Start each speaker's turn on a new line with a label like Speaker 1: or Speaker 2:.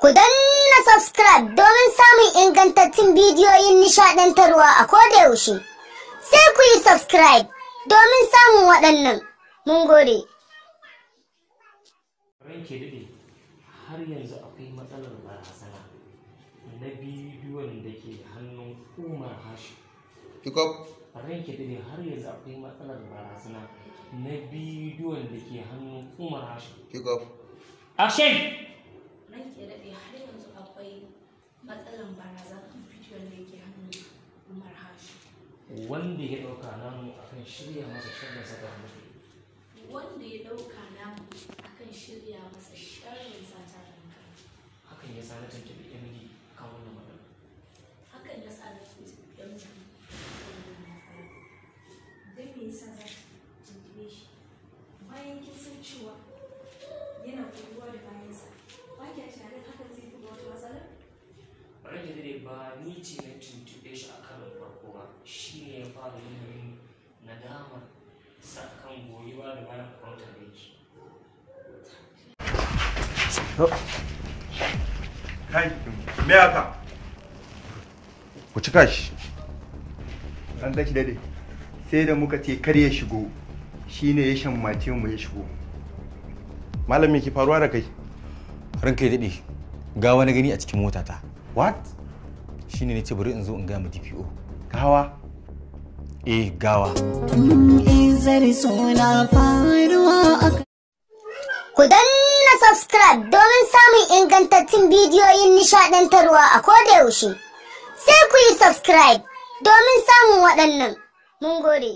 Speaker 1: Ku danna subscribe domin samun ingantattun bidiyoyin nishaɗantarwa a koda yaushe. Sai ku yi subscribe domin samun waɗannan. Mun gode.
Speaker 2: Ranke daɗe, har yanzu akwai matsalar barazana na bidiyon da ke hannun Umar Hashim.
Speaker 3: Pick up.
Speaker 2: Ranke daɗe, har yanzu akwai matsalar barazana na bidiyon da ke hannun Umar Hashim.
Speaker 3: Pick up.
Speaker 2: Action!
Speaker 4: Ranke daɗe, har yanzu akwai matsalan barazana bidiyon da ke hannun Umar Hashim.
Speaker 2: Wanda ya ɗauka namu akan shirya masa sharrin saka mutu.
Speaker 4: Wanda ya ɗauka namu akan shirya masa sharrin sata ranka.
Speaker 2: Hakan ya sa na tuntuɓi MD kan wannan matsala.
Speaker 4: Hakan ya sa na tuntuɓi MD kan wannan matsala.
Speaker 5: Don me yasa za ki tuntube shi bayan kin san cewa yana koyuwa da bayansa? Ba kya tunanin hakan zai buga wata matsala?
Speaker 2: Ranke daɗe, ba ni ce na tuntuɓe shi a karon farko ba, shi ne ya fara nuna min nadamar sa kan goyuwa da bayan kwanta da yake.
Speaker 6: Kai, me haka?
Speaker 3: Ku cika shi.
Speaker 6: An tashi dade. Sai da muka ce kar ya shigo, shine ya shammace mu ya shigo.
Speaker 3: Malam, me ke faruwa da kai?
Speaker 7: Ranka ya daɗe, gawa na gani a cikin motata.
Speaker 3: What?
Speaker 7: Shine ne ce bari in zo in gaya ma DPO.
Speaker 3: Gawa?
Speaker 7: Eh, gawa.
Speaker 8: Izar suna faruwa a
Speaker 1: Ku danna subscribe domin samun ingantattun bidiyoyin nishaɗantarwa a koda yaushe. Sai ku yi subscribe domin samun waɗannan. Mun gode.